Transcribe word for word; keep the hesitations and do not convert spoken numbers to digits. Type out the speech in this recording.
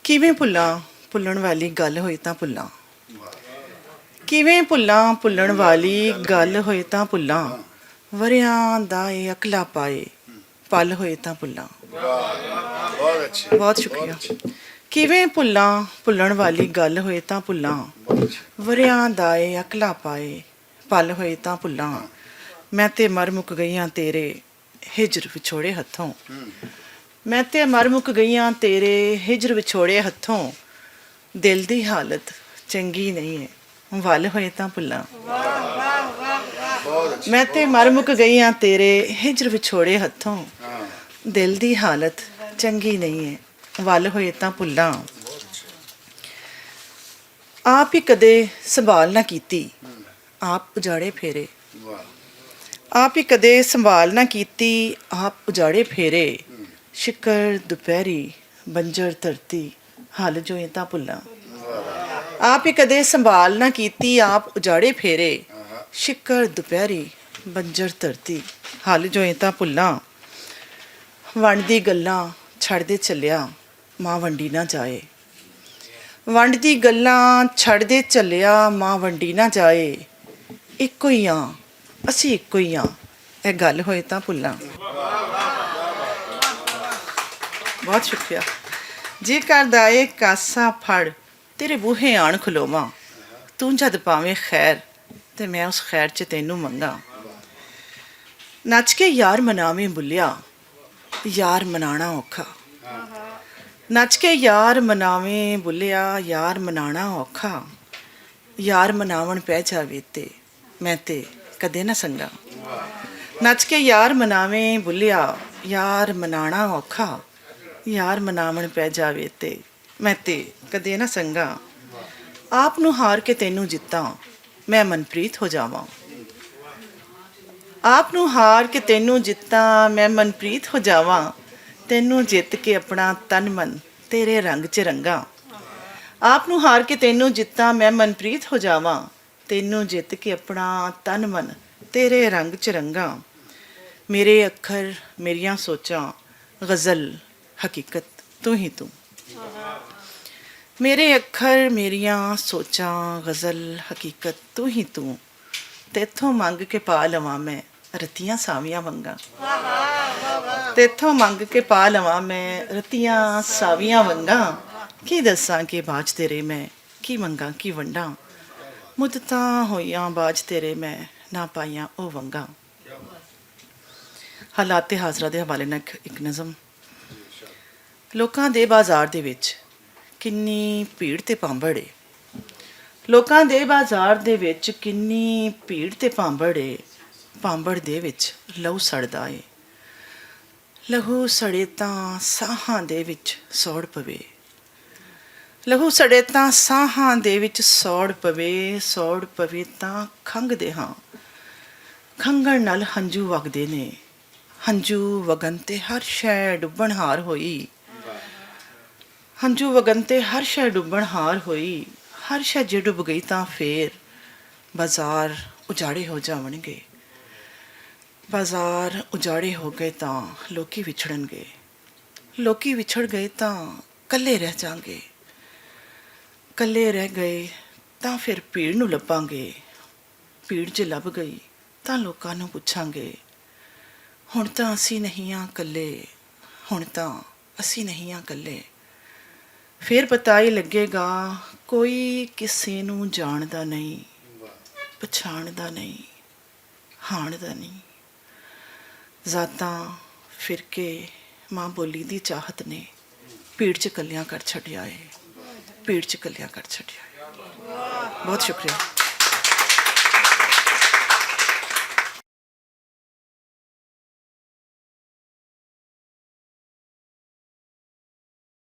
کیویں بھلاں؟ بھلن والی گل ہوئی تاں بھلاں۔ کیویں بھلاں؟ بھلن والی گل ہوئی تاں بھلاں۔ وریاں دا اے اکلا پائے، پل ہوئے تاں بھلاں۔ بہت شکریہ۔ کیویں بھلاں؟ بھلن والی گل ہوئے تاں بھلاں۔ وریاں دا اے اکلا پائے، پل ہوئے تاں بھلاں۔ میں تے مر مک گئی ہاں تیرے ہجر وچھوڑے ہتھوں۔ میں تے مر مک گئی ہاں تیرے ہجر وچھوڑے ہتھوں۔ دل دی حالت چنگی نہیں ہے، ول ہوئے تاں بھلاں۔ میں تے مر مک گئی ہاں تیرے ہجر وچھوڑے ہتھوں۔ دل دی حالت چنگی نہیں ہے، ول ہوئے تاں بھلاں۔ آپ ہی کدے سنبھال نہ کیتی، آپ اجاڑے پھیرے۔ آپ ہی کدے سنبھال نہ کیتی، آپ اجاڑے پھیرے۔ شکر دوپہری، بنجر دھرتی، حال جوئیں تاں بھلاں۔ آپ ہی کدے سنبھال نہ کیتی، آپ اجاڑے پھیرے۔ شکر دوپہری، بنجر دھرتی، حال جوئیں تاں بھلاں۔ ونڈ دی گلاں چھڑ دے چلیا، ماں ونڈی نہ جائے۔ ونڈ دی گلاں چھڑ دے چلیا، ماں ونڈی نہ جائے۔ اکو ہی آں، اسی اکو ہی آں، اے گل ہوئے تاں بھلاں۔ بہت شکریہ۔ جی کردا اے کاسا پھڑ، تیرے بوہے آن کھلوواں۔ توں جد پاویں خیر، تے میں اس خیر چ تینوں منگاں۔ نچ کے یار مناویں بھلیا، یار منانا اوکھا۔ نچ کے یار مناویں بھلیا، یار منانا اوکھا۔ یار مناون پہ جاوے تے میں تے کدے نہ سنگا۔ نچ کے یار مناویں بھلیا، یار منانا اوکھا۔ یار مناون پہ جاوے تے میں تے کدے نہ سنگا۔ آپ نوں ہار کے تینوں جتاں، میں منپریت ہو جاواں۔ آپ نوں ہار کے تینوں جتاں، میں منپریت ہو جاواں۔ تینوں جت کے اپنا تن من تیرے رنگ چ رنگاں۔ آپ نوں ہار کے تینوں جتاں، میں منپریت ہو جاواں۔ تینوں جت کے اپنا تن من تیرے رنگ چ رنگاں۔ میرے اکھر، میریاں سوچاں، غزل، حقیقت، تو ہی تو۔ میرے اکھر، میریاں سوچاں، غزل، حقیقت، تو ہی تو۔ تیتھوں منگ کے پا لواں میں رتیاں ساویاں ونگاں۔ تیتھوں منگ کے پا لواں میں رتیاں ساویاں ونگاں۔ کی دساں کے باج تیرے میں، کی منگاں، کی ونڈاں۔ مدتاں ہوئیاں باج تیرے میں، نہ پائیاں او ونگاں۔ حالات حاضرہ دے حوالے نال اک، اک نظم۔ لوکاں دے بازار دے وچ کنی بھیڑ تے پامبڑ اے۔ لوکاں دے بازار دے وچ کنی بھیڑ تے پامبڑ اے۔ پامبڑ دے وچ لہو سڑدا اے۔ لہو سڑے تاں ساہاں دے وچ سوڑ پوے۔ لہو سڑے تاں ساہاں دے وچ سوڑ پوے، سوڑ پوے تاں کھنگ دے ہاں۔ کھنگن نال ہنجو وگدے نے۔ ہنجو وگن تے ہر شے ڈبن ہار ہوئی۔ ہنجو وگن تے ہر شے ڈبن ہار ہوئی۔ ہر شے جے ڈب گئی تاں فیر بازار اجاڑے ہو جاون گے۔ بازار اجاڑے ہو گئے تاں لوکی وچھڑن گے۔ لوکی وچھڑ گئے تاں کلے رہ جاں گے۔ کلے رہ گئے تاں فیر پیڑ نوں لبھاں گے۔ پیڑ جے لب گئی تاں لوکاں نوں پچھاں گے۔ ہن تاں اسی نہیں آں کلے، ہن تاں اسی نہیں آں کلے۔ فیر پتا ہی لگے گا، کوئی کسے نوں جاندا نہیں، پچھاندا نہیں، ہاندا نہیں۔ ذاتاں، فرقے، ماں بولی دی چاہت نے پیڑ چ کلیاں کر چھڈیا ہے۔ پیڑ چ کلیاں کر چھڈیا ہے۔ بہت شکریہ۔